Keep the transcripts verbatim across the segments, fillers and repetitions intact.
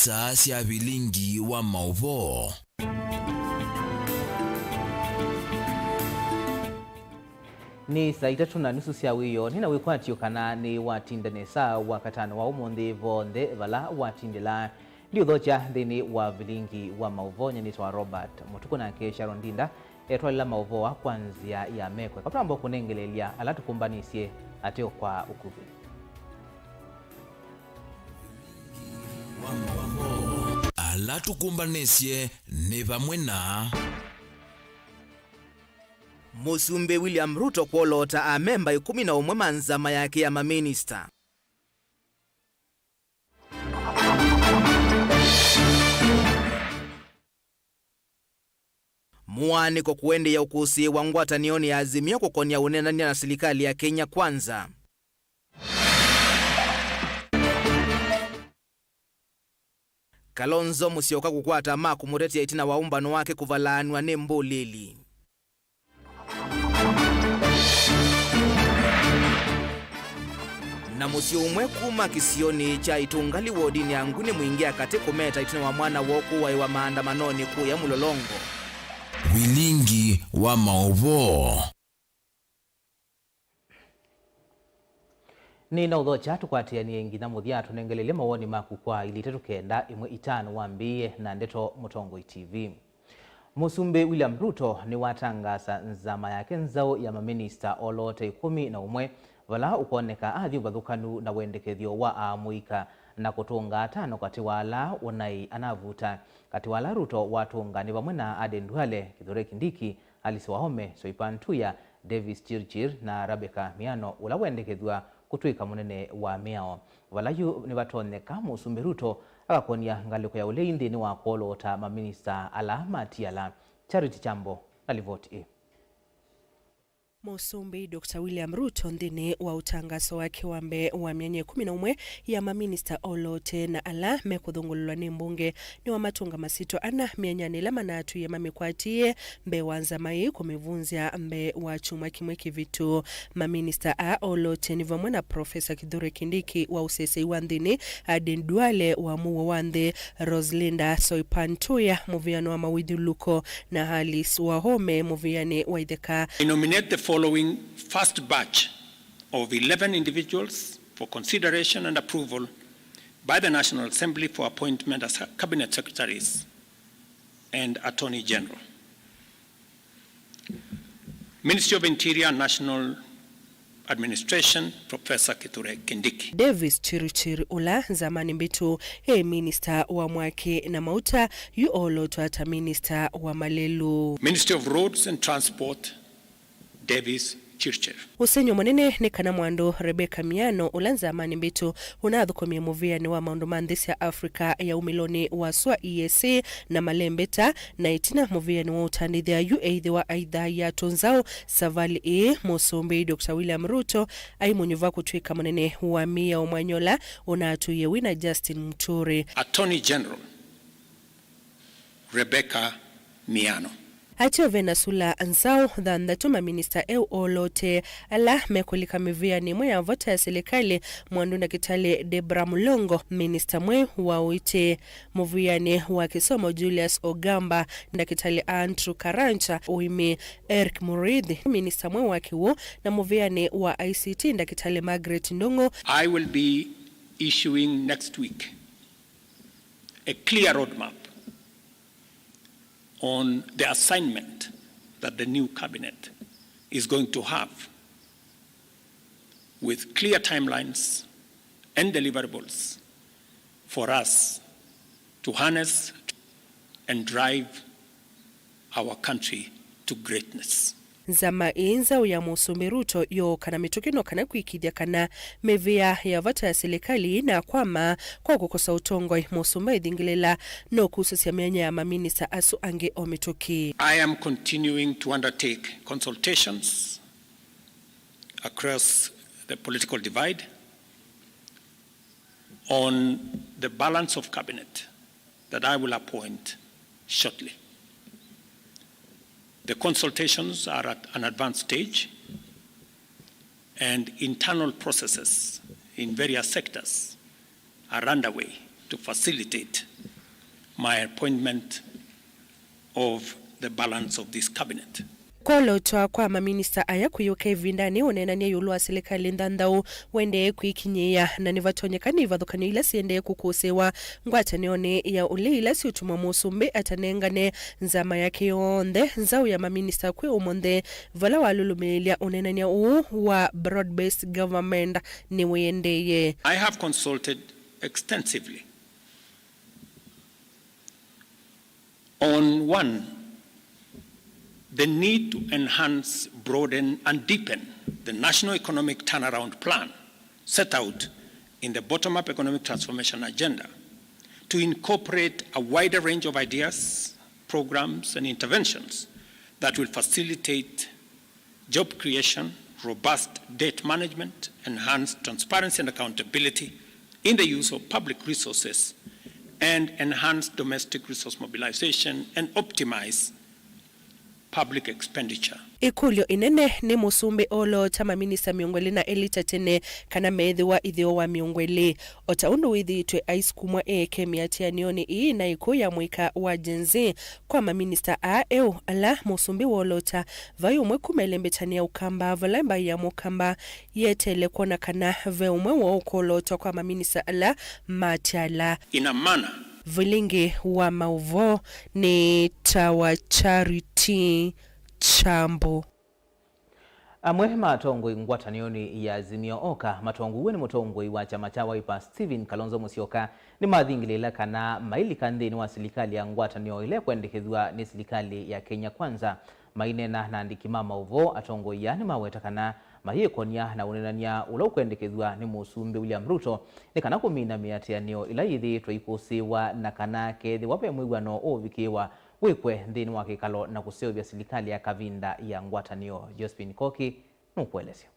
Ata sya vilingi wa maũvoo. Nĩ saa itatũ na nusu sya wĩoo. Nĩna wĩkwatyo kana nĩwatinda nesa wakatano wa ũmũnthĩ vonthe vala watindĩla. Ndiũthokya nthĩnĩ wa vilingi wa maũvoo, nĩtwa Robert Mũtukũ, nake Sharon Ndinda etwalĩla maũvoo kwa nzĩa ya meko. Eka twambe kũnengeleelya ala tũkũmbanĩsye ateo kwa ũkuvĩ. Ala tũkũmbanĩsye nĩ vamwe na Mũsumbĩ William Ruto kwoloota amemba ĩkũmi na ũmwe ma nzama yake ya maminista. Mũaanĩko kũendeea ũkũsĩĩwa ngwatanĩonĩ ya Azimio kũkonya ũneenany'a na silikalĩ ya Kenya Kwanza. Kalonzo Musyoka kũkwata ma kũmũtetea ĩtina wa ũmbano wake kũvalaanw'a nĩ mbũlĩli. Na mũsyĩ ũmwe kuma kĩsionĩ kya Itũngali wodinĩ ya Nguni Mwingĩ ya Katĩ kũmeta ĩtina wa mwana woo kũaĩwa maandamanonĩ kũya Mũlolongo. Vilingi wa maũvoo. Nĩnaũthokya tũkwatĩanĩe nginya mũthya, tũnengelelye mawoni maku kwa ilĩ itatũ kenda ĩmwe itano wambĩĩe na ndeto Mũtongoi T V. Mũsumbĩ William Ruto nĩwatangaasa nzama yake nzaũ ya maminista oloote ĩkũmi na ũmwe, vala ũkwoneka athi ũvathũkanu na wendekethyo wa aamũika na kũtũnga atano katĩ wa ala ũnaĩ anavuta. Katĩ wa ala Ruto watũnga nĩ vamwe na Aden Duale, Kithure Kindiki, Alice Wahome, Soipan Tuya, Davis Chirchir na Rebecca Miano, ũla wendekethw'a kũtw'ĩka mũnene wa mĩao. Vala yu nĩvatonyeka Mũsumbĩ Ruto akakonia ngalĩko ya ũlei nthĩnĩ wa kwoloota maminista ala matiala. Charity Chambo na livoti ĩ. Mũsumbĩ Doctor William Ruto nthĩnĩ wa ũtangaso wake wa mbee wa myanya ĩkũmi na ũmwe ya maminista oloote na ala mekũthũngũlũlwa nĩ mbunge nĩwamatũnga masyĩtwa ana myenyanĩ ĩla manatwie mamĩkwatĩe mbee wa nzama ĩĩ kũmĩvunzya mbee wa kyumwa kĩmwe kĩvĩtu. Maminista aa oloote nĩ vamwe na Professor Kithure Kindiki wa ũsesei wa nthĩnĩ, Aden Duale wa mũuo wa nthĩ, Roslinda Soipan Tuya mũvĩanĩ wa mawĩthyũlũlũko, na Alice Wahome mũvĩanĩ wa itheka. I nominate the following first batch of eleven individuals for consideration and approval by the National Assembly for appointment as Cabinet Secretaries and Attorney General. Ministry of Interior and National Administration, Professor Kithure Kindiki. Davis Chirchir, ũla nzamanĩ mbĩtu e minista wa mwaki na mauta, yu olotwa ta minista wa malelũ. Ministry of Roads and Transport, Davis Chirchir. Ũsengy'o mũnene nĩ kana mwandũ Rebecca Miano, ũla nzamanĩ mbĩtu ũnathũkũmie mũvĩanĩ wa maũndũ ma nthĩ sya Africa ya umĩlonĩ wa sua E A C na malembeta, na ĩtina mũvĩanĩ wa ũtandĩthya yu eĩthĩwa aithaĩa tũnzaũ. Savalĩ ĩĩ, Mũsumbĩ Doctor William Ruto aimũnyuva kũtw'ĩka mũnene wa mĩao mwanya ũla ũnatũie wina Justin Muturi. Attorney General Rebecca Miano. Ateo ve na sula nzaũ thanthatũ, maminista eũ oloote ala mekũlika mĩvĩanĩ ĩmwe ya vata ya silikalĩ, mwandu ndakĩtalĩ Debra Mulongo, minista mweũ wa ũiiti, mũvĩanĩ wa kĩsomo Julius Ogamba, ndakĩtalĩ Andrew Karanja, ũĩmi Eric Muriithi, minista mweũ wa kĩw'ũ, na mũvĩanĩ wa I C T, ndakĩtalĩ Margaret Ndung'u. I will be issuing next week a clear roadmap on the assignment that the new cabinet is going to have, with clear timelines and deliverables for us to harness and drive our country to greatness. Nzama ĩĩ nzaũ ya Mũsumbĩ Ruto yooka na mĩtũkĩ no kana kwĩkĩĩthya kana mĩvĩa ya vata ya silikalĩ na kwama kwa kũkosa ũtongoi. Mũsumbĩ aithingĩlĩla no kusũsya myanya ya maminista asu angĩ o mĩtũkĩ. I am continuing to undertake consultations across the political divide on the balance of cabinet that I will appoint shortly. The consultations are at an advanced stage, and internal processes in various sectors are underway to facilitate my appointment of the balance of this cabinet. Kwolotwa kwa maminista aya kwĩyũka ĩvindanĩ ũneenany'a ĩũlũ wa silikalĩ nthanthau ũendee kwĩkinyĩĩa, na nĩvatonyeka nĩ ivathũkany'o ila siendee kũkũsĩĩwa ngwatanĩonĩ ya ũlei ila siũtuma mũsumbĩ atanengane nzama yake yonthe nzaũ ya maminista kwĩ ũmũnthĩ, vala walũlũmĩĩlya ũneenany'a ũũ wa broad-based government nĩwĩendeeye. I have consulted extensively on, one, the need to enhance, broaden, and deepen the national economic turnaround plan set out in the bottom-up economic transformation agenda to incorporate a wider range of ideas, programs, and interventions that will facilitate job creation, robust debt management, enhanced transparency and accountability in the use of public resources, and enhanced domestic resource mobilization and optimize public expenditure. Ĩkũlyo ĩnene nĩ mũsumbĩ oloota maminista mĩongo ĩlĩ na elĩ ta tene kana meethĩwa ĩtheo wa mĩongo ĩlĩ. O ta ũndũ wĩthĩĩtwe aisukumwa eeke mĩatĩanĩonĩ ĩĩ na ĩkũũ ya mũika wa Gen Z, kwa maminista aa eũ ala mũsumbĩ woloota, vai ũmwe kuma ĩlembetanĩ ya Ũkamba vala mbaĩ ya Mũkamba yeteele kwona kana ve ũmwe woo ũkolotwa kwa maminista ala matyala. In a manner. Vilingi wa maũvoo nĩ ta wa Charity Kyambu. Amwe ma atongoi ngwatanĩonĩ ya Azimio Oka matongoew'e nĩ mũtongoi wa kyama kya Wiper Stephen Kalonzo Musyoka nĩmathingĩlĩĩla kana mailika nthĩnĩ wa silikalĩ ya ngwatanĩo ĩla ĩkwendekethw'a nĩ silikalĩ ya Kenya Kwanza. Maineena na andĩki ma maũvoo, atongoi aa nĩmaweta kana mayĩkonya na ũneenany'a ũla ũkwendekethw'a nĩ Mũsumbĩ William Ruto nĩ kana kũmina mĩatĩanĩo ĩla yĩthĩĩtwe ikũsĩĩwa na kana kethĩwa ve mwĩw'ano ũũvikĩĩwa wĩkwe nthĩnĩ wa kĩkalo na kũseũvya silikalĩ ya kavinda ya ngwatanĩo. Josephine Koki nũkũelesya.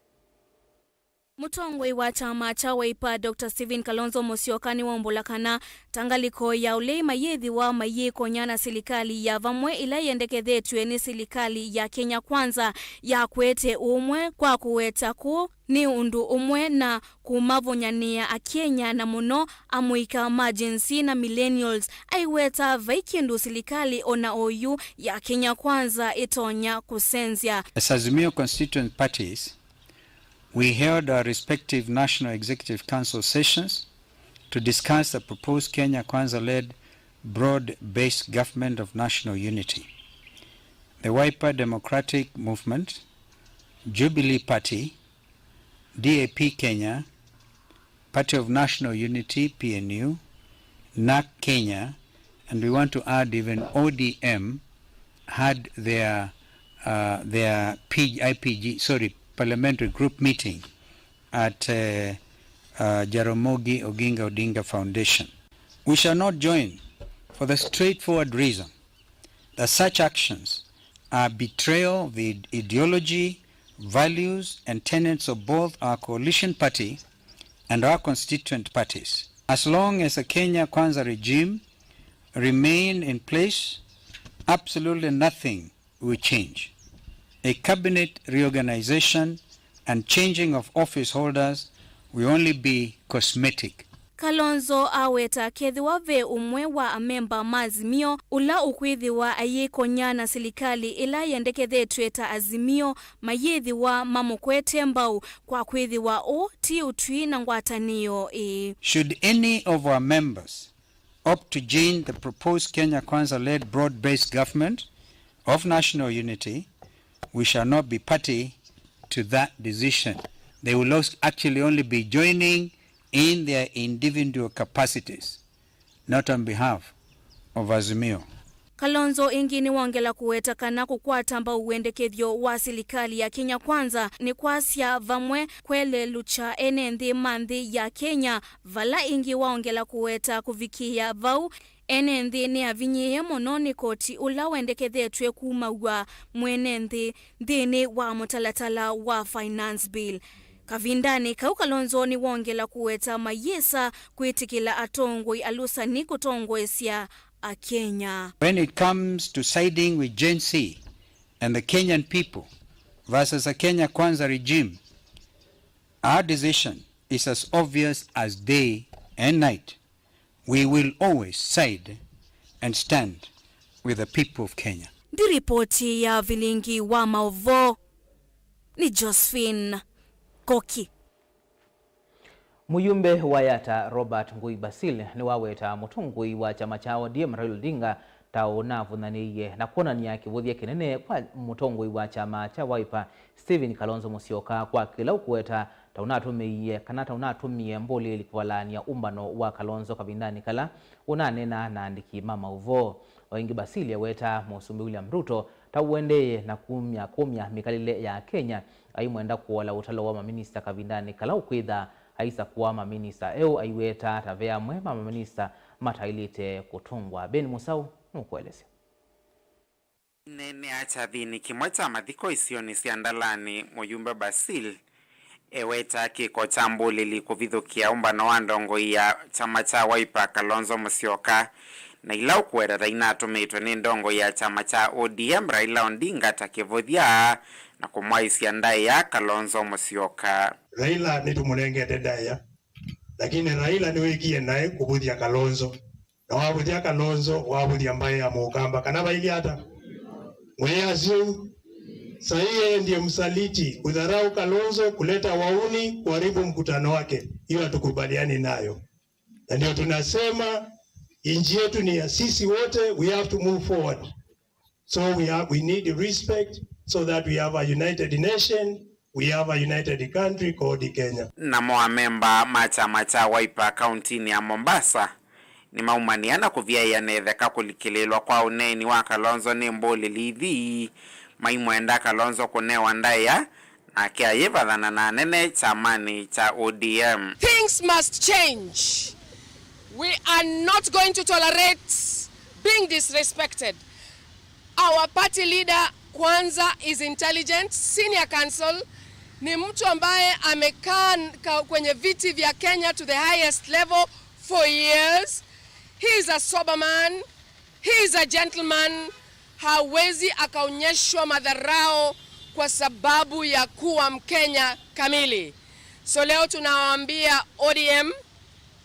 Mũtongoi wa kyama kya Wiper, Doctor Stephen Kalonzo Musyoka nĩwaumbũla kana ta ngalĩko ya ũlei mayĩthĩwa mayĩkonya na silikalĩ ya vamwe ĩla yendekethetw'e nĩ silikalĩ ya Kenya Kwanza ya kũete ũmwe kwa kũweta kũũ nĩ ũndũ ũmwe na kũmavũnyanĩa Akenya, na mũno amũika ma Gen Z na millennials, aiweta vai kĩndũ silikalĩ o na oyu ya Kenya Kwanza ĩtonya kũsenzya. As Azimio constituent parties, we held our respective National Executive Council sessions to discuss the proposed Kenya Kwanza-led broad-based government of national unity. The Wiper Democratic Movement, Jubilee Party, D A P Kenya, Party of National Unity, P N U, NARC Kenya, and we want to add even O D M had their, uh, their P G, I P G, sorry, parliamentary group meeting at, uh, uh, Jaramogi Oginga Odinga Foundation. We shall not join for the straightforward reason that such actions are betrayal of the ideology, values, and tenets of both our coalition party and our constituent parties. As long as the Kenya Kwanza regime remain in place, absolutely nothing will change. A cabinet reorganization and changing of office holders will only be cosmetic. Kalonzo aweta kethĩwa ve ũmwe wa amemba ma Azimio ũla ũkwĩthĩwa ayĩkonya na silikalĩ ĩla yendekethetw'e ta Azimio, mayĩthĩwa mamũkwete mbau kwa kwĩthĩwa ũũ ti ũtwi na ngwatanĩo ĩĩ. Should any of our members opt to join the proposed Kenya Kwanza-led broad-based government of national unity, we shall not be party to that decision. They will als-, actually only be joining in their individual capacities, not on behalf of Azimio. Kalonzo ĩngĩ nĩwongela kũweta kana kũkwata mbau wendekethyo wa silikalĩ ya Kenya Kwanza nĩ kwasya vamwe kwelelũkya ene nthĩ ma nthĩ ya Kenya, vala ĩngĩ waongela kũweta kũvikĩĩa vau, ene nthĩ nĩavinyĩĩe mũno nĩ koti ũla wendekethetw'e kumaw'a mwene nthĩ nthĩnĩ wa mũtalatala wa Finance Bill. Kavindanĩ kau, Kalonzo nĩwongela kũweta mayĩsa kwĩtĩkĩla atongoi alũsani kũtongoesya Akenya. When it comes to siding with Gen Z and the Kenyan people versus a Kenya Kwanza regime, our decision is as obvious as day and night. We will always side and stand with the people of Kenya. Nthĩ ripoti ya vilingi wa maũvoo nĩ Josephine Koki. Mũyumbe wa Yatta Robert Ngui Basil nĩwaweta mũtongoi wa kyama kya O D M Raila Odinga ta ũnavũthanĩie na kwonany'a kĩvũthya kĩnene kwa mũtongoi wa kyama kya Wiper Stephen Kalonzo Musyoka kwa kĩla ũkũweta ta ũnatũmĩie kana ta ũnatũmie mbũlĩĩli kũvalany'a ũmbano wa Kalonzo kavindanĩ kala ũnaneenaa na andĩki ma maũvoo. O ĩngĩ, Basil ewetaa Mũsumbĩ William Ruto ta ũendeeye na kumya, kumya mĩkalĩle ya Kenya, aimwenda kũola ũtalo wa maminista kavindanĩ kala ũkwĩtha aisakũa maminista eũ, aiwetaa ta ve amwe ma maminista mataĩlĩte kũtongwa. Ben Musau nũkũelesya. Aineenea kyathĩnĩ kĩmwe kya mathiko isionĩ sya Ndalani, mũyumbe Basil ewetaa kĩko kya mbũlĩli kũvithũkĩa ũmbano wa ndongoi ya kyama kya Wiper Kalonzo Musyoka, na ila ũkũweta ta inatũmĩtwe nĩ ndongoi ya kyama kya O D M Raila Odinga ta kĩvũthya na kũmwaĩsya ndaĩa Kalonzo Musyoka. Raila nĩtũmũnengete ndaĩa, lakini Raila nĩwĩkie naĩ kũvũthya Kalonzo. Na wavũthya Kalonzo, wavũthya mbaĩ ya Mũkamba. Kana vailyĩ ata? Mwĩasyo. Sahii yeye ndiye msaliti, kudharau Kalonzo, kuleta wauni, kuharibu mkutano wake. Hiyo hatukubaliani nayo. Na ndio tunasema, nchi yetu ni ya sisi wote, we have to move forward. So we have, we need respect so that we have a united nation, we have a united country called Kenya. Namo amemba ma kyama kya Wiper kauntinĩ ya Mombasa nĩmaumanĩa na kũvyaĩa na ĩtheka kũlikĩlĩĩlwa kwa ũneeni wa Kalonzo nĩ mbũlĩli ithi, maimwenda Kalonzo kũnewa ndaĩa, nake ayĩvathana na anene kyamanĩ kya O D M. Things must change. We are not going to tolerate being disrespected. Our party leader kwanza is intelligent, senior counsel, ni mtu ambaye amekaa n-, ka-, kwenye viti vya Kenya to the highest level for years. He is a sober man, he is a gentleman. Hawezi akaonyeshwa madharau kwa sababu ya kuwa Mkenya kamili. So leo tunawaambia O D M,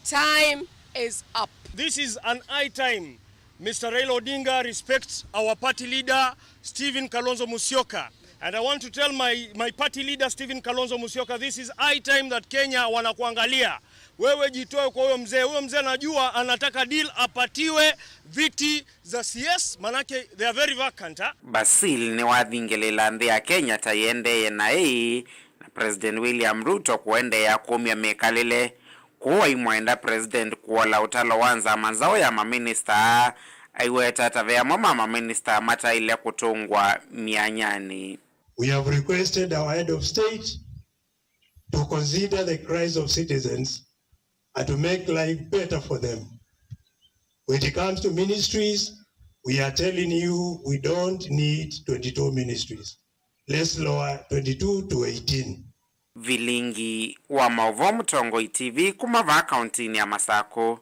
time is up. This is an high time Mister Raila Odinga respects our party leader, Stephen Kalonzo Musyoka. And I want to tell my, my party leader, Stephen Kalonzo Musyoka, this is high time that Kenya wanakuangalia. Wewe jitoe kwa huyo mzee. Huyo mzee najua anataka deal apatiwe viti za C S, manake they are very vacant, ha? Basil nĩwathingĩlĩĩla nthĩ ya Kenya ta yĩendeeye naĩ, na President William Ruto kũendeea kũmya mĩkalĩle. Kwoou aimwenda President kũola ũtalo wa nzama nzaũ ya maminista, aiweta ta ve amwe ma maminista mataĩle kũtũngwa myanyanĩ. We have requested our head of state to consider the cries of citizens and to make life better for them. When it comes to ministries, we are telling you we don't need twenty-two ministries. Let's lower twenty-two to eighteen. Vilingi wa maũvoo Mũtongoi T V kuma vaa kauntinĩ ya Masakũ,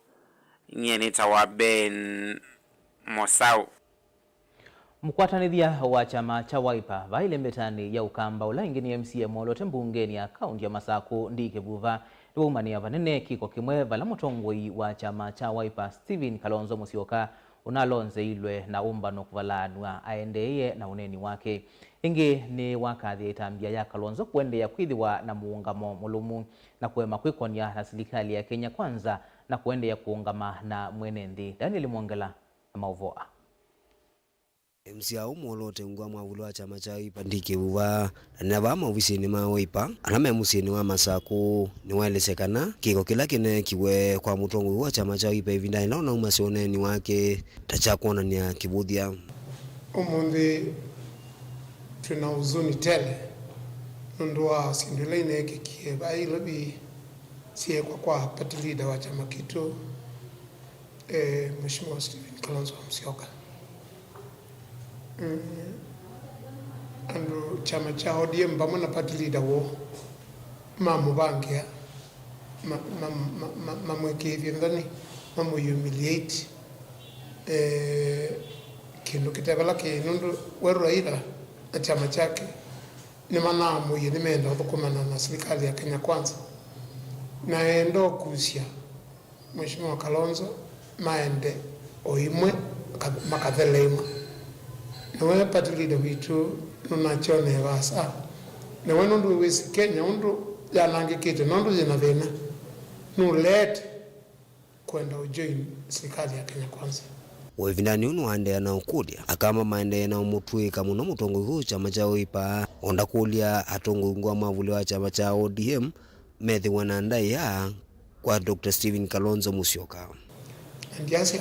nyie nĩtawa Ben Mosau. Mũkwatanĩthya wa kyama kya Wiper vaĩle mbetanĩ ya Ũkamba, ũla ĩngĩ nĩ M C A mwolote mbungenĩ ya kaunti ya Masakũ, Ndii Kĩvuva, nĩwaumanĩa vanene kĩko kĩmwe vala mũtongoi wa kyama kya Wiper Stephen Kalonzo Musyoka ũnalonzeilwe na ũmbano kũvalaanw'a aendeeye na ũneeni wake. Ĩngĩ nĩwakathya ĩtambya ya Kalonzo kũendeea kwĩthĩwa na mũũngamo mũlũmu na kũema kwĩkonya na silikalĩ ya Kenya Kwanza na kũendeea kũũngama na mwene nthĩ. Daniel Mwongela na maũvoo aa. M C A ũũ mwolote ungu wa mwavuli wa kyama kya Wiper Ndii Kĩvuva, na nĩna vaa maovisinĩ ma Wiper ala me mũsyĩnĩ wa Masakũ, nĩwaelesya kana kĩko kĩla kĩneekiwe kwa mũtongoi wa kyama kya Wiper ĩvindanĩ yĩla ũnaumasya ũneeni wake ta kya kwonany'a kĩvũthya. Ũmũnthĩ twĩ na huzuni tele nũndũ wa syĩndũ ila ineekĩkie vaa Nairobi syeekwa kwa party leader wa kyama kitũ, eh, Mheshimiwa Stephen Kalonzo Musyoka. Mm, andũ kyama kya O D M vamwe na party leader woo mamũvangĩa, ma-, ma-, ma-, ma-, mamwĩkĩĩthye nthoni, mamũhumiliate, eh, kĩndũ kĩte vala kĩĩ, nũndũ we Raila na kyama kyake nĩmanaamũie nĩmeenda ũthũkũmana na silikalĩ ya Kenya Kwanza. Na eenda ũkusya Mheshimiwa Kalonzo maende o imwe ka-, makatheleimwa. Nĩwe party leader witũ nũnakyonee vaasa. Nĩwe nũndũ wĩsĩ Kenya ũndũ yanangĩkĩte, nũndũ yĩna thĩna, nũleete kwenda ũjoin silikalĩ ya Kenya Kwanza. O ĩvindanĩ yĩu nĩwaendeea na ũkũlya, Akamba maendee na ũmũtw'ĩĩka mũno mũtongoi ũũ kyama kya Wiper, o ndakũlya atongoi ngũa mavulĩ wa kyama kya O D M methĩwe na ndaĩa kwa Doctor Stephen Kalonzo Musyoka. Na ndyasya,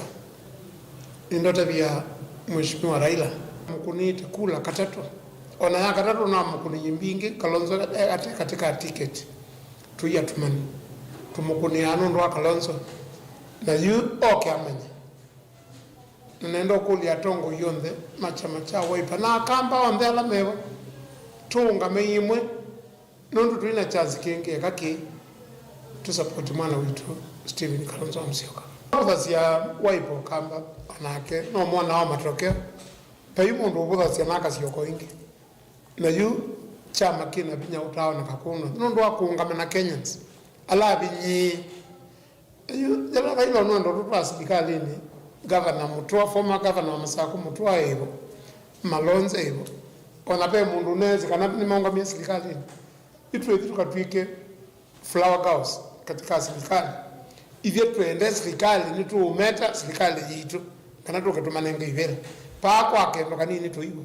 nĩndotavya Mheshimiwa Raila, mũkũnĩte kula katatũ. Ona ya katatũ namũkũnĩie mbingĩ, Kalonzo e katĩ, katĩ ka ticket. Tũiatumani, tũmũkũnĩaa nũndũ wa Kalonzo. Na yu oke amanye. Na nenda ũkũlya atongoi onthe ma kyama kya Wiper na Akamba onthe ala mevo, tũũngame ĩmwe, nũndũ tũi na chance kĩngĩ, eka kĩĩ, tũsapoti mwana witũ Stephen Kalonzo Musyoka. Ũthasya Wiper Ũkamba onake no mwona wa matokeo, vai mũndũ ũvũthasya na akasyoka o ĩngĩ. Na yu kyama kĩna vinya ũtaaoneka kũũ North nũndũ wa kũũngama na Kenyans ala avinyĩĩ. Yu yĩla Raila ũnwenda ũtũtwaa silikalĩnĩ, Gavana Mũtũa, former Gavana wa Masaku Mũtũa ĩvo, Malonza ĩvo, ona ve mũndũ ũneesĩ kana nĩmaũngamie silikalĩnĩ. Itwĩthi tũkatw'ĩke flower girls katika silikalĩ. Ithyĩ twende silikalĩ, nĩtũũmeta silikalĩ yitũ, kana tũke tũmanenge ivĩla. Paa kwa kendo kanini tũiwe.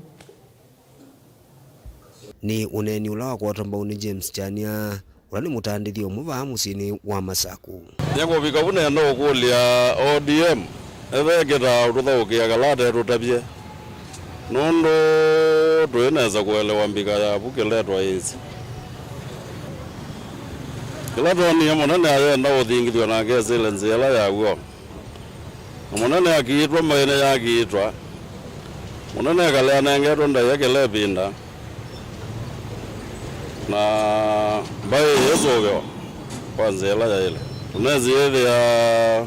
Nĩ ũneeni ũla wakwatwa mbau nĩ James Kyania, ũla nĩ mũtandĩthya ũmwe vaa mũsyĩnĩ wa Masaku. Nĩkũvika vu nenda ũkũlya O D M ethekĩta ũtũthaũkĩa kala atetũtavye, nũndũ tũinesa kũelewa mbika ya vu kĩla twaĩsĩ. Kĩla twonie mũnene ayenda ũthingithw'a na akesĩle nzĩa ĩla ya w'o. Na mũnene akiitwa, mbaĩ nĩyakiitwa. Mũnene ekale anengetwe ndaĩa kĩla ĩvinda, na mbaĩ ĩyĩsũvĩwa kwa nzĩa ĩla yaĩle. Tũnesi ĩthĩa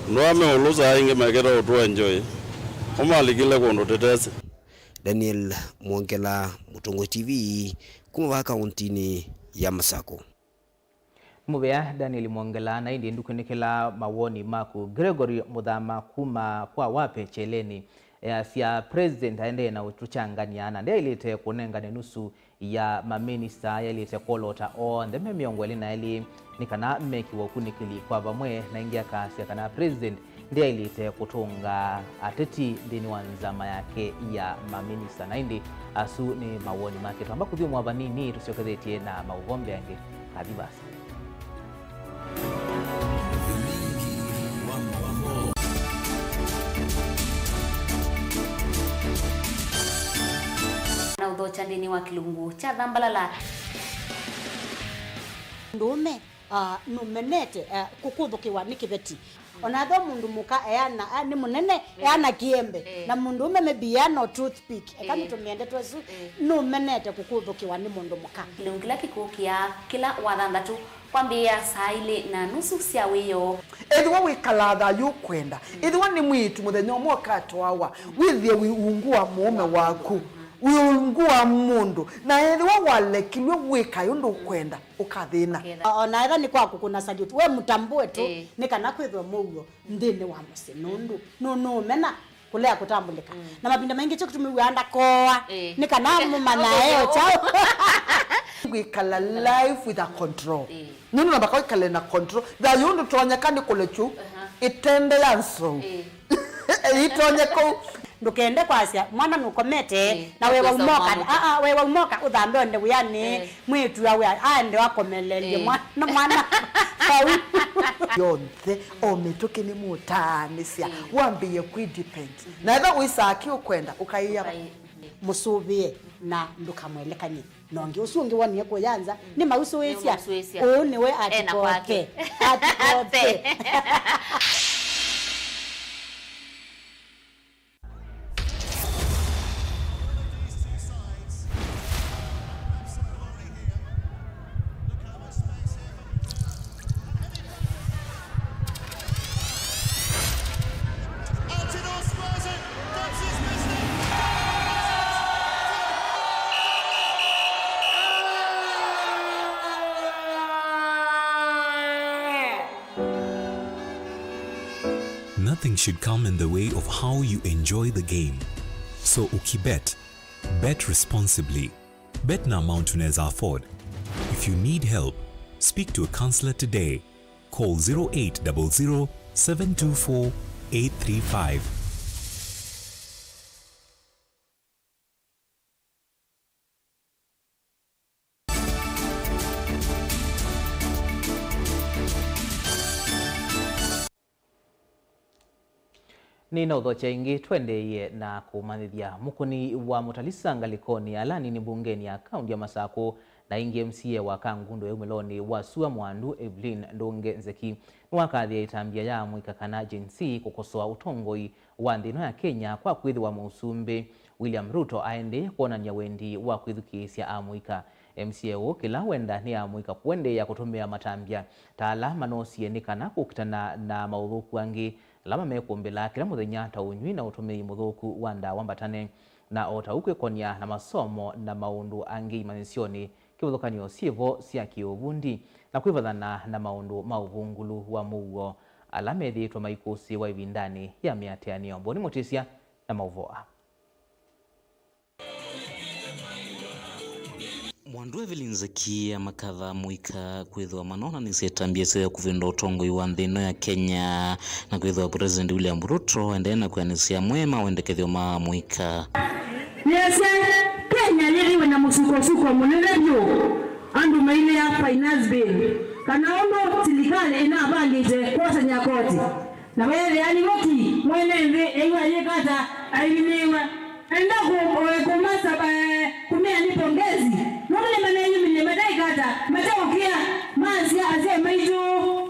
andũ aa me ũlũ saa ingĩ mekĩte ũtũenjoy, ũmalikile kũndũ tũtesĩ. Daniel Mwongela, Mũtongoi T V, kuma vaa kauntinĩ ya Masaku. Nĩ mũvea Daniel Mwongela, na ĩndĩ ndũkwĩnĩkĩla mawoni maku. Gregory Mũthama kuma kwa Wape Kyeleni easya, President aendee na ũtũkyangany'a na ndyaĩlĩte kũnengane nusu ya maminista, yaĩlĩte kwolota onthe me mĩongo ĩlĩ na elĩ nĩ kana mekĩwe ũkunĩkĩli kwa vamwe, na ĩngĩ akasya kana President ndyaĩlĩte kũtũnga ateti nthĩnĩ wa nzama yake ya maminista. Na ĩndĩ asu nĩ mawoni make. Twamba kũthyũmũa vanini, tũsyokethetye na maũvoo mbee angĩ. Kathi vaasa. Na ũthokya nthĩnĩ wa kĩlungu kya Thambalala. Ndũũme Ah, nũmenete, ah, kũkũthũkĩwa nĩ kĩveti. Ona ethĩwa mũndũ mũka eana, ah, nĩ mũnene, eh, eana kĩembe. Eh. Na mũndũũme maybe eana o toothpick. Eka, eh, nĩtũmĩe ndeto ĩsu. Eh. Nũmenete kũkũthũkĩwa nĩ mũndũ mũka. Kĩlungu kĩla kĩkũkĩa kĩla wathanthatũ kwambĩĩa saa ilĩ na nusu sya wĩoo. Ethĩwa wĩkalaa thayũ ũkwenda. Mm. Ethĩwa nĩ mwĩĩtu mũthenya ũmwe ũkatwawa, mm, wĩthĩe wĩ ungu wa mũũme waku. Mm. Wĩ ungu wa mũndũ. Na ethĩwa walekilw'e wĩkae ũndũ ũkwenda. Ũkathĩna. Ũkethĩa. O-, ona etha nĩ kwa kũkũna salute, we mũtambũe tu, ĩĩ, nĩ kana kwĩthwe mũuo nthĩnĩ wa mũsyĩ, nũndũ nũ-, nũũmena kũlea kũtambũlĩka. Mm. Na mavinda maingĩ kyo kĩtũmĩw'aa ndakoa, ĩĩ, nĩ kana mũmanya eo kyaũ. Kwĩkala life with a control. Ĩĩ. Nũndũ nambaka wĩkale na control. Thayũ ndũtonyeka nĩ kũlekyu, aha, ĩtende ya nsou. Ĩĩ. Ĩitonye kũu. Ndũkende kwasya, mwana nũkomete, ĩĩ, na wewa nũkwĩsa ũmoka, ũmwamũkya. Aa, wewa ũmoka, ũthambe onde wĩanĩ, ĩĩ, mwĩĩtu awe aende akomelelye, ĩĩ, mwana, mwana vau. Yonthe, o mĩtũkĩ nĩmũtaanĩsya, ĩĩ, wambĩĩe kwĩ depend. Mhm. Na etha wĩsaa kĩ ũkwenda, ũkaĩa. Ũkaĩ-, mhm, mũsũvĩe na ndũkamwelekany'e. Na ũngĩ ũsu ũngĩ wonie kũya nza, mm, nĩmausũĩsya. Nĩmausũĩsya. Ũũ nĩwe ena kwake. Atikote. Atikote. Nothing should come in the way of how you enjoy the game. So ukibet, bet responsibly. Bet na amount unaweza afford. If you need help, speak to a counselor today. Call zero eight double zero, seven two four, eight three five. Nĩnaũthokya ĩngĩ, tũendeeie na kũmanyĩthya. Mũkũni wa Mũtalisa ngalĩkonĩ ya Alani nĩ mbungenĩ ya kaũnti ya Masakũ, na ĩngĩ M C A wa Kangundo ya umĩlonĩ wa sua Mwandu, Evelyn Ndũnge Nzeki, nĩwakathĩe ĩtambya ya amũika kana Gen Z kũkosoa ũtongoi wa nthĩ ĩno ya Kenya kwa kwĩthĩwa Mũsumbĩ William Ruto aendee kwonany'a wendi wa kwĩthukĩĩsya amũika. M C A ũũ kĩla wenda nĩ amũika kũendeea kũtũmĩa matambya ta ala manosie nĩ kana kũkitana na maũthũku angĩ ala mamekũmbĩlaa kĩla mũthenya ta ũnyw'i na ũtũmĩi mũthũku wa ndawa mbatane, na o ta ũu kwĩkonya na masomo na maũndũ angĩ imanyĩsyonĩ, kĩvathũkany'o syĩvo sya kĩũvundi, na kwĩvathana na maũndũ ma ũvũngũlu wa mũuo ala methĩĩtwe maikũsĩĩwa ĩvindanĩ ya mĩatĩanĩo. Mboni Mũtĩsya na maũvoo aa. Mwandu Evelyn Nzeki amakatha amũika kwĩthĩwa manoonanĩsye ĩtambya syoo ya kũvĩndũa ũtongoi wa nthĩ ĩno ya Kenya, na kwĩthĩwa President William Ruto aendee na kwĩanĩsya amwe ma wendekethyo ma amũika. Nĩasya, Kenya yĩthĩwe na mũsukosuko mũnene vyũ andũ mailea finance bill, kana ũndũ silikalĩ ĩnavangĩte kwosany'a koti. Na veethĩa nĩvo ki mwene nthĩ eĩwa ayĩka ata? Aiminĩĩwe. Enda kũ-, kũmasa, eh, kũmea nĩ pongezi. Nũndũ nĩmaneeyumilyĩ mataĩka ata? Mateũkĩa. Masya, asyai maitũ,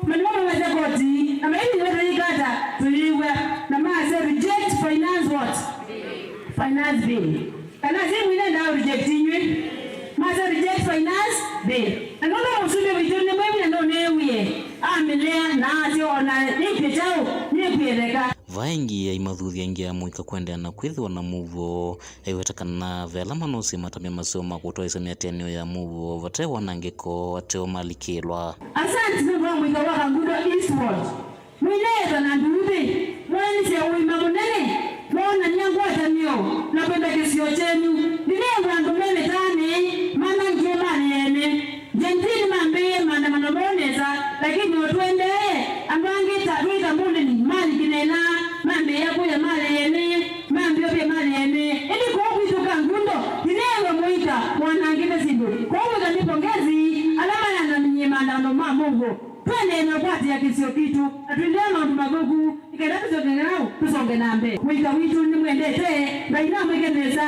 manĩmo mamasya koti, na maiminĩwe tũyĩka ata? Tũyĩw'a. Na masya reject finance what? Finance bill. Kana si mwinenda reject inyw'ĩ? Masya reject finance bill. Na nũndũ mũsumbĩ witũ nĩ mwĩvi na nũnĩĩwie, amĩlea na asya, o na nĩkw'e kyaũ, nĩkw'e theka. Vaĩ ĩngĩ ya imathuthya ĩngĩ ya mũika kũendeea na kwĩthĩwa na mũuo, aiweta kana ve ala manosie matambya maseo ma kũtwaĩsya mĩatĩanĩo ya mũuo vate wanangĩko ateo malikĩlwa. Asante nũndũ wa mũika wa Kangundo East Ward. Mwĩneethwa na nduuthĩ, mwaĩnĩsya ũima mũnene, mwaonany'a ngwatanĩo na kwenda kĩsio kyenyu. Ndinengwa andũ me mĩtaanĩ manangĩe malĩ ene. Gen Z nĩmambĩĩe maandamano moo nesa, lakini o tũendee, andũ angĩ ta twĩ ta mbũlĩni, malĩ kĩneenaa, mambĩĩa kũya malĩ ene, mambĩovya malĩ ene. Ĩndĩ kũu kwitũ Kangundo, ndinengwa mũika wanangĩte syĩndũ. Kũu mũika nĩ pongezi ala mayananĩie maandamano ma mũuo. Tũendee na ũkwatĩa kĩsio kitũ, na twĩlea maũndũ mathũku, nĩ kenda tũsonge naũ, tũsonge na mbee. Mũika witũ nĩmwendete, Ngai namwĩke nesa.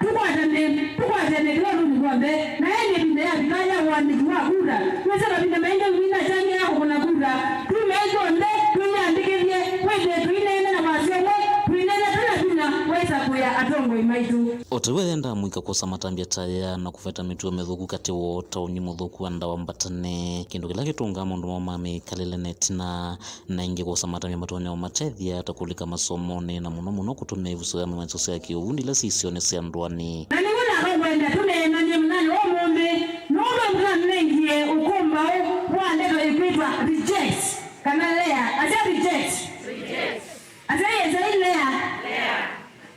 Tũkwatane, tũkwatane kĩla ũndũnĩ kw'onthe, na ĩndĩ ĩvinda yavika ya ũandĩki wa kura, twĩsĩ mavinda maingĩ wina kyangĩ ya kũkũna kura. Tumei kyonthe, twĩyandĩkĩthye, wĩthĩe tũineena na wasya ũmwe, tũineena twĩ na vinya wa ĩsakũĩa atongoi maitũ. O ta ũu ayendaa mũika kwosa matambya ta aya na kũveta mĩtuo mĩthũku katĩ woo ta ũnyw'i mũthũku wa ndawa mbatane, kĩndũ kĩla kĩtũngaa maũndũ moo ma mĩkalĩle na ĩtina, na ĩngĩ kwosa matambya matonya ũmatethya ta kũlika masomonĩ, na mũno mũno kũtũmĩa ivusũya mĩmanyĩsyo sya kĩũvundi ila syĩ isionĩ sya ndũanĩ. Na nĩw'o naka ngwenda tũneenany'e mũthenya wa ũmũnthĩ, nũndũ nĩtũnanengie ũkũmbaũ wa ndeto ĩkwĩtwa reject, kana lea. Asya reject. Reject. Asya yesai lea. Lea.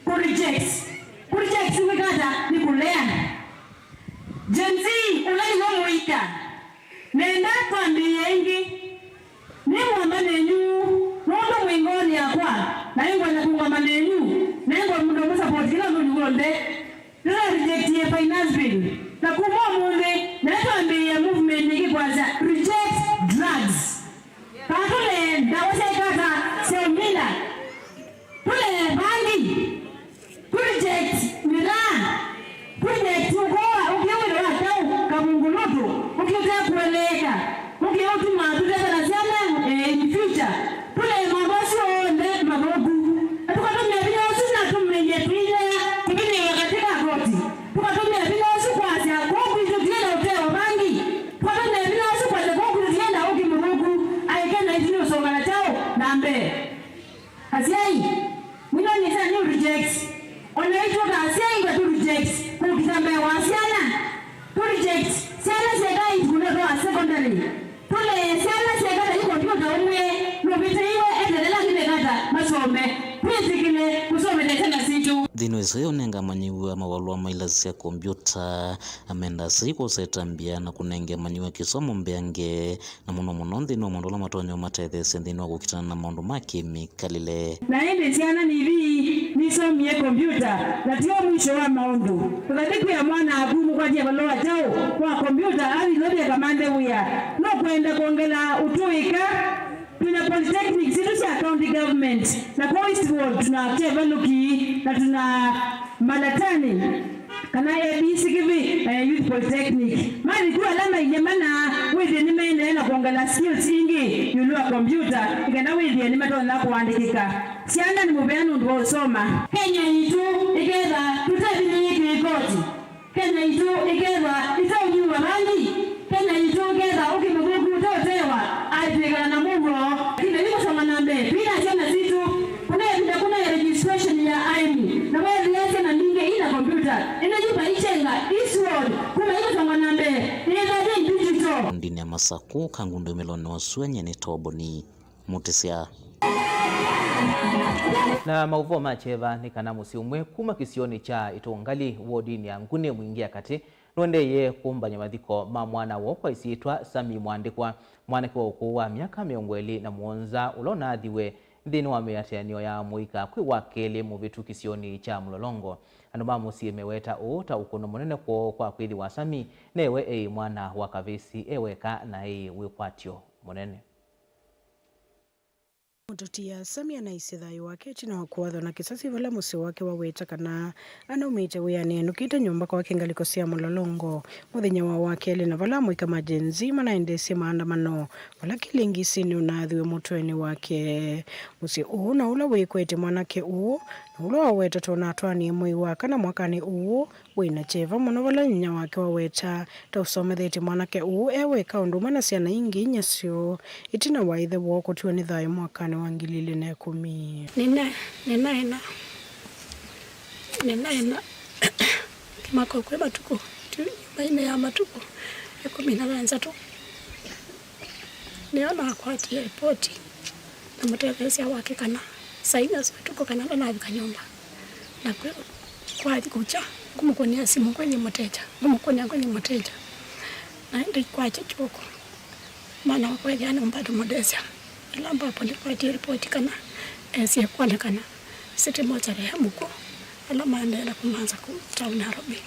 Kũ reject. Kũ reject nĩkwĩka ata? Nĩ kũlea. Gen Z, ũla nĩw'o mũika. Nenda twambĩĩe ĩngĩ. Nĩngwamba nenyu, nũndũ mwĩ ngoonĩ yakwa, na nĩngwenda kũngama nenyu, na nĩngwenda mũndũ mũsupport kĩla ũndũ w'onthe. Nĩna rejectie finance bill, na kuma ũmũnthĩ, na twambĩĩe movement ĩngĩ kwasya reject drugs. Kana tũlee ndawa sya ĩkata sya ũmila. Tũlee vangi. Tũ reject mĩraa. Tũ reject ũkoa, ũkĩa wĩra wa kyaũ, kavungulutu, ũkĩa ũtekũeleeka, ũkĩa ũtuma tũtethela syana, eh, in future. Tũlee maũndũ asu onthe mathũku. Na tũkatũmĩa vinya ũsu na tũmĩie tũilea tũvinĩĩwe katĩ ka koti. Tũkatũmĩa vinya ũsu kwasya, kũu kwitũ tũyĩ na ũtee wa vangi. Tũkatũmĩa vinya ũsu kwasya, kũu kwitũ tũyĩ na ũkĩ mũthũku. Aĩke na ithyĩ nĩũsonga na kyaũ na mbee. Asyai, mwĩnonĩ sya nĩ reject. O na itũ ta asyai nga tũ reject kũkita mbee wa syana. Tũ reject syana syeka itukũ ndoto wa secondary. Tũlee syana syeka ta yu kompyũta ũmwe nũvĩtĩiwe etelela nĩ mekata. Nĩwĩsĩ ũnenga amanyĩw'a mavalũa ma ilasi sya kombiũta, amenda asyai kwosa ĩtambya na kũnenge amanyĩw'a kĩsomo mbeange, na mũno mũno nthĩnĩ wa maũndũ ala matonya ũmatetheesya nthĩnĩ wa kũkitana na maũndũ ma kĩmĩkalĩle. Na ĩndĩ syana nivi nisomie kombiũta, na ti o mwisho wa maũndũ. Tũkathi kwĩa mwana aku mũkwatie valũa kyaũ wa kombiũta athi Nairobi akamanthe wĩa. Nũkwenda kwongela ũtũĩka? Twĩna polytechnics sitũ sya county government, na kwa Eastward tuna Chevaluki na tuna Malatani, kana A B C Kivi, eh, Youth Polytechnic. Mathi ku ala mailyamana wĩthĩe nĩmaendeea na kwongela skills ingĩ ĩũlũ wa kombiũta, nĩ kana wĩthĩe nĩmatonya kũandĩkĩka. Syana nĩ mũvea nũndũ wa ũsoma. Kenya yitũ ĩketha tũtevinyĩĩkĩe koti. Kenya itũ ĩkethwa ĩteũnyuwa vangi. Kenya itũ ĩkethwa ũkĩ mũthũku ũteũtewa aitw'ĩkana na mũuo. Kĩna yu kũsonga na mbee twĩ na syana sitũ. Kuna ĩvinda kuna ya registration ya aĩmi, na weethĩa syana mbingĩ ina kombiũta. Ĩndĩ yu vaikyenga Eastward kuma yu kũsonga na mbee nĩyĩthatĩ digital. Ndini ya Masakũ, Kangundo Meloni wa Suenye nĩ Toboni. Mũtĩsya. Na maũvoo ma kyeva nĩ kana mũsyĩ ũmwe kuma kĩsionĩ kya Ĩtũngali, wodinĩ ya Nguni Mwingi ya katĩ, nũendeeie kũmbany'a mathiko ma mwana woo kwa ĩsyĩtwa Sami Mwandĩkwa, mwanake wa ũkũũ wa myaka mĩongo ĩlĩ na mũonza, ũla ũnaathiwe nthĩnĩ wa mĩatĩanĩo ya mũika kwĩ wa kelĩ mũvĩtu kĩsionĩ kya Mũlolongo. Andũ ma mũsyĩ meweta ũũ ta ũkũno mũnene kwoo kwa kwĩthĩwa Sami newe eĩ mwana wa kavĩsĩ e weka na eĩ wĩkwatyo mũnene. Mũtũtia Sami anaisye thayũ wake ĩtina wa kũathwa na kĩsasi vala mũsyĩ wake waweta kana anaumĩte wĩanĩ enũkĩte nyũmba kwake ngalĩko sya Mũlolongo mũthenya wa wakelĩ, na vala amũika ma Gen Z manaendeesye maandamano vala kĩlĩngisi nĩũnaathiwe mũtwenĩ wake. Mũsyĩ ũũ na ũla wĩkwete mwanake ũũ na ũla wawetetwe ũnatwaanie mwei wa kana mwakanĩ ũũ wĩna kyeva mũno, vala nyinya wake waweta ta ũsomethetye mwanake ũũ e weka ũndũ ũmwe na syana ingĩ inya syoo, ĩtina wa ĩthe woo kũtiwa nĩ thayũ mwakanĩ wa ngili ilĩ na ĩkũmi. Nĩna, nĩnaena, nĩnaena kĩmako kwĩ matukũ, tu nyũmba-inĩ ya matukũ ĩkũmi na thanthatũ. Nĩyo nakwatie ripoti na mũtetheesya wake kana saa inya sya ũtukũ kana ndanavika nyũmba, na kwĩ kwathi kũkya ngũmũkũnĩa simũ kwĩthĩ mũteja, ngũmũkũnĩa kwĩthĩ mũteja, na ĩndĩ kwakya kyũkũ mwana wakwa ethĩa nĩũmbatũmũndesya. Ĩla ambapo nĩkwatie ripoti kana esie kwonekana City Mortuary e mũkw'ũ, ala maendeea na kũmanza kũu town Nairobi.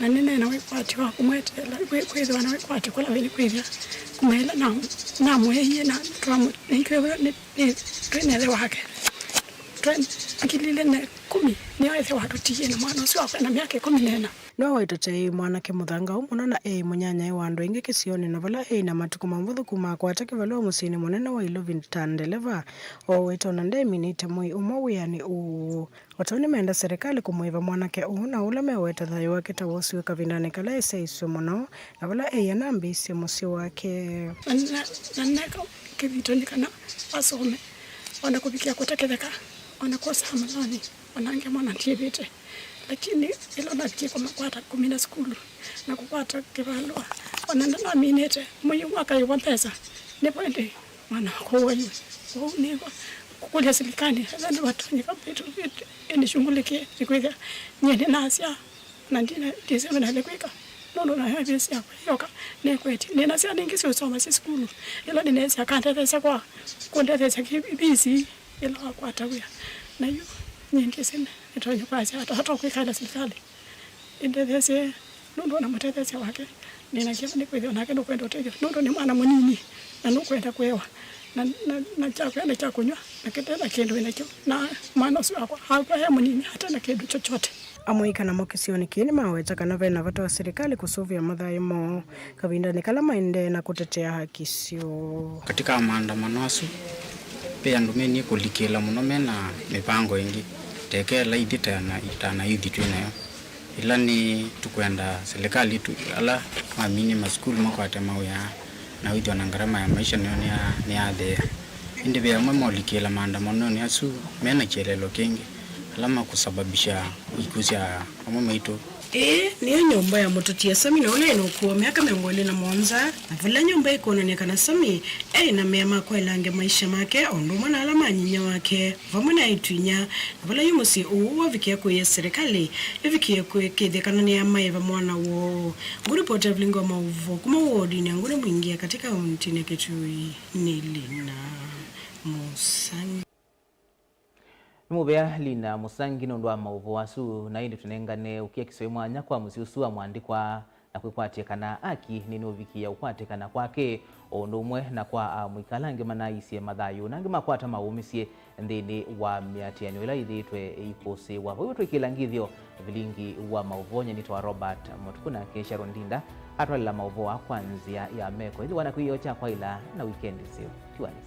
Na nĩneena wĩkwatyo wa kũmweteela, kwĩ-, kwĩthĩwa na wĩkwatyo kũla wĩnĩ kwĩthĩa kuma ĩla na-, namũeie na twamũ-, nĩkĩwe nĩ, nĩ, twĩ na ĩthe wake. Twe-, ngili ilĩ na ĩkũmi nĩyo ĩthe watũtiie na mwana ũsu wakwa ena myaka ĩkũmi na ĩna. Nĩwawaitwe ta eĩ mwanake mũthangaau mũno na eĩ mũnyanyae wa andũ aingĩ kĩsionĩ, na vala eĩ na matukũ mavũthũ kuma akwata kĩvalũa mũsyĩnĩ mũnene wa Ilovi ta ndeleva, oowete ona ndeminĩte mwei ũmwe wĩanĩ ũũ. O tondũ nĩmenda serĩkalĩ kũmũĩva mwanake ũũ na ũla meweta thayũ wake ta wosiwe kavindanĩ kala esyaiswe mũno na vala eĩ anambĩĩsye mũsyĩ wake. Na, na, na neka kĩthito nĩ kana asome, ona kũvikĩa kũteketheka, ona kwosa maloni, ona angĩ mwana ndiĩvĩte. Lakini ĩla navikie kũmakwata kũmina sukulu na kũkwata kĩvalũa, ona nanaminĩte mwei ũmwe akaĩwa mbesa, nĩvo ĩndĩ mwana wakwa ũwaiwe. Kwoou nĩvo kũkũlya silikalĩ ethĩwa nĩvatonyeka vitu ĩnĩshungulikie, nĩkwĩthĩa nyie nĩnasyaa na ndina ndĩsĩ nĩnĩle kwĩka, nũndũ nayo ĩvĩsĩ yakwa yoka nĩkwetye. Nĩna syana ingĩ syũsoma syĩ sukulu, ĩla nĩneesĩ akandetheesya kwa kũndetheesya kĩvisi ĩla wakwata wĩa. Na yu nyie ndĩsĩ nĩtonya kwasya ata, ata kwĩkaĩla silikalĩ ĩndetheesye, nũndũ ona mũtetheesya wake nĩna kĩva nĩkwĩthĩwa nake nũkwenda ũtethyo, nũndũ nĩ mwana mũnini na nũkwenda kũewa na, na, na kya kũya na kya kũnyw'a, na kĩte na kĩndũ wĩnakyo, na mwana ũsu wakwa akw'a e mũnini ate na kĩndũ chochote. Amũika namo kĩsionĩ kĩĩ nĩmaweta kana ve na vata wa silikalĩ kũsũvĩa mathayũ moo kavindanĩ kala maendee na kũtetea haki syoo. Katika maandamano asu, ve andũ menie kũlikĩla mũno me na mĩvango ĩngĩ, ta ĩkela ithi ta na, ta na yuthi twĩ nayo. Ĩla nĩ tũkwenda silikalĩ tu, ala maminie masukulu makwate mawĩa, na wĩthĩwa na ngarama ya maisha nĩyo nĩya-, nĩyathea. Ĩndĩ ve amwe molikĩla maandamanonĩ asu me na kĩeleelo kĩngĩ, ala makũsababisha ikw'ũ sya amwe maitũ Ĩĩ nĩyo nyũmba ya mũteti Asami na ũla ĩna ũkũũ wa myaka mĩongo ĩlĩ na mũonza, na vala nyũmba ĩkwonany'a kana Sami eĩ na mea ma kwaĩlangya maisha make o ũndũ ũmwe na ala ma nyinyia wake, vamwe na eĩtu-a-inyia, na vala yu mũsyĩ ũũ wavikĩa kũĩa serĩkalĩ ĩvikĩe kwĩkĩĩthya kana nĩyamaĩva mwana woo. Ngũripoti ya vilingi wa maũvoo kuma wodinĩ ya Ngũne Mwingĩ ya katĩ kauntinĩ ya Kitui nĩ Lina Mũsangi. Nĩ mũvea Lina Mũsangi nũndũ wa maũvoo asu, na ĩndĩ tũnengane ũkia kĩsũĩ mwanya kwa mũsyĩ ũsu wa mũandĩkwa, na kwĩkwatya kana aki nĩnũvikĩĩa ũkwatĩkana kwake, o ũndũ ũmwe na kwa amũika ala angĩ manaisye mathayũ, na angĩ makwata maũmĩsye nthĩnĩ wa mĩatĩanĩo ĩla yĩthĩĩtwe ĩikũsĩĩwa. Vau twĩkĩla ngithyo vilingi wa maũvoo, nyie nĩtawa Robert Mũtuku, nake Sharon Ndinda atwalĩla maũvoo aa kwa nzĩa ya meko. Ĩthĩwa na kwĩoo kya kwaĩla na wikendi nzeo. Tiwa nesa.